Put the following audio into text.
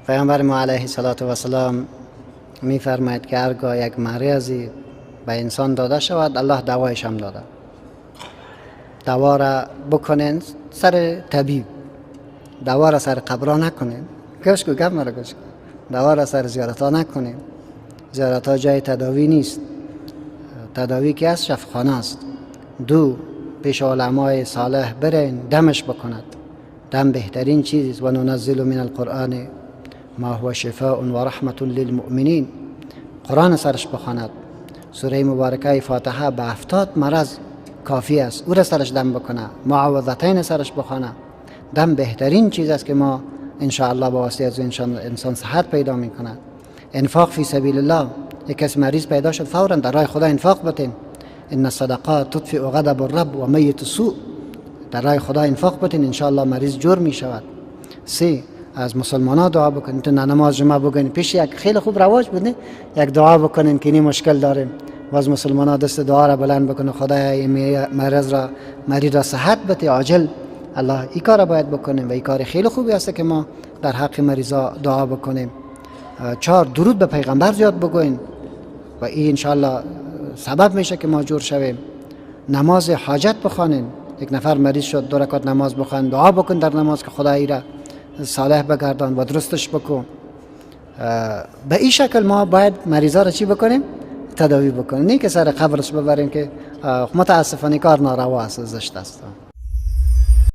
پیامبر ما علیه الصلاة والسلام میفرماید که هرگاه یک مریضی به انسان داده شود، الله دوایش هم داده. دوا را بکنین سر طبیب، دوا را سر قبرا نکنین. گوش کو، گپ مرا گوش کو. دوا را سر زیارت ها نکنین. زیارت ها جای تداوی نیست. تداوی که است شفاخانه است. دو، پیش علمای صالح برین دمش بکند. دم بهترین چیز است. و ننزل من القرآن ما هو شفاء و رحمة للمؤمنین. قرآن سرش بخواند. سوره مبارکه فاتحه به 70 مرض کافی است. او را سرش دم بکنه، معوذتین سرش بخوانه. دم بهترین چیز است که ما انشاءالله با واسطه از انسان صحت پیدا میکنه. انفاق فی سبیل الله، یک کس مریض پیدا شد فورا در راه خدا انفاق بتین. ان الصدقات تطفئ غضب الرب و میت السوء. در راه خدا انفاق بتین، انشاءالله مریض جور می شود. سه، از مسلمان ها دعا بکنین. تو نماز جمعه بگین پیش یک خیلی خوب رواج بود، یک دعا بکنین که این مشکل داریم. و از مسلمان ها دست دعا را بلند بکنه، خدای این مرض را، مریض را صحت بده عاجل. الله این کار را باید بکنیم و این کار خیلی خوبی است که ما در حق مریضا دعا بکنیم. چهار، درود به پیغمبر زیاد بگوین و این انشاءالله سبب میشه که ما جور شویم. نماز حاجت بخوانیم. یک نفر مریض شد، 2 رکعت نماز بخوان، دعا بکن در نماز که خدای را صالح بگردان و درستش بکن. به این شکل ما باید مریضا را چی بکنیم؟ تداوی بکنیم، نه که سر قبرش ببریم که متاسفانه کار ناروا است، زشت است.